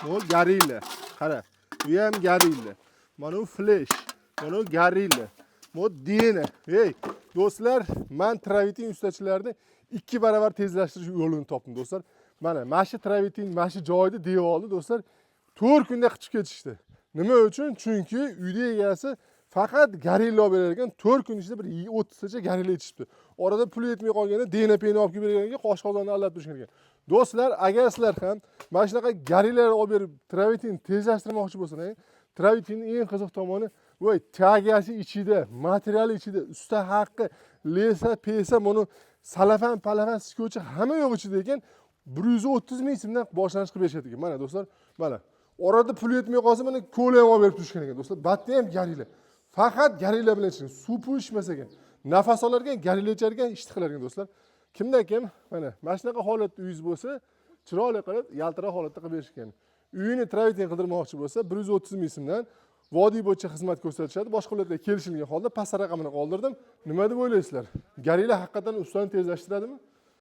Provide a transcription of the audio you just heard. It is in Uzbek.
Bu Gorilla. Qara. Bu ham Gorilla. Mana bu Flash. Mana bu Gorilla. Bu Dena. Ey, do'stlar, men travertin ustachilarni 2 barobar tezlashtirish yo'lini topdim, do'stlar. Mana shu travertin, mana shu joyda devorni, do'stlar, 4 kunda qichib ketishdi. Nima uchun? Chunki uyda egasi faqat Gorilla olib berar ekan, 4 kun ichida bir 30 tacha Gorilla yetishibdi. Orada pul yetmay qolganda Dena peni olib kelib berganga qosh qozonni aldab turishgan ekan. Do'stlar, agar sizlar ham mana shunaqa Gorillalar olib berib travertin tezlashtirmoqchi bo'lsangiz, travertinning eng qiziq tomoni, voy, тяга si ichida, materiali ichida, usta haqqi, леса pesa, buni salafan palafan скотч i hamma yo'q ichida ekan. 130 000 so'mdan boshlanish qilib berishadi ekan. Mana, do'stlar, mana orada pul yetmay qolsa, mana kola ham olib berib turishgan ekan, do'stlar. Batda ham Gorilla, faqat Gorilla bilan ichgan, suv puv ichmas ekan, nafas olar ekan, Gorilla ichar ekan, ishni qilar ekan. Do'stlar, kimda kim mana shunaqa holatda uyingiz bo'lsa, chiroyli qilib, yaltiroq holatda qilib berishgan. Uyini travertin qildirmoqchi bo'lsa, 130 000 so'mdan vodiy bo'yicha xizmat ko'rsatishadi. Boshqa viloyatlarga kelishilgan holda pastda raqamini qoldirdim. Nima deb o'ylaysizlar, Gorilla haqiqatdan ustani tezlashtiradimi?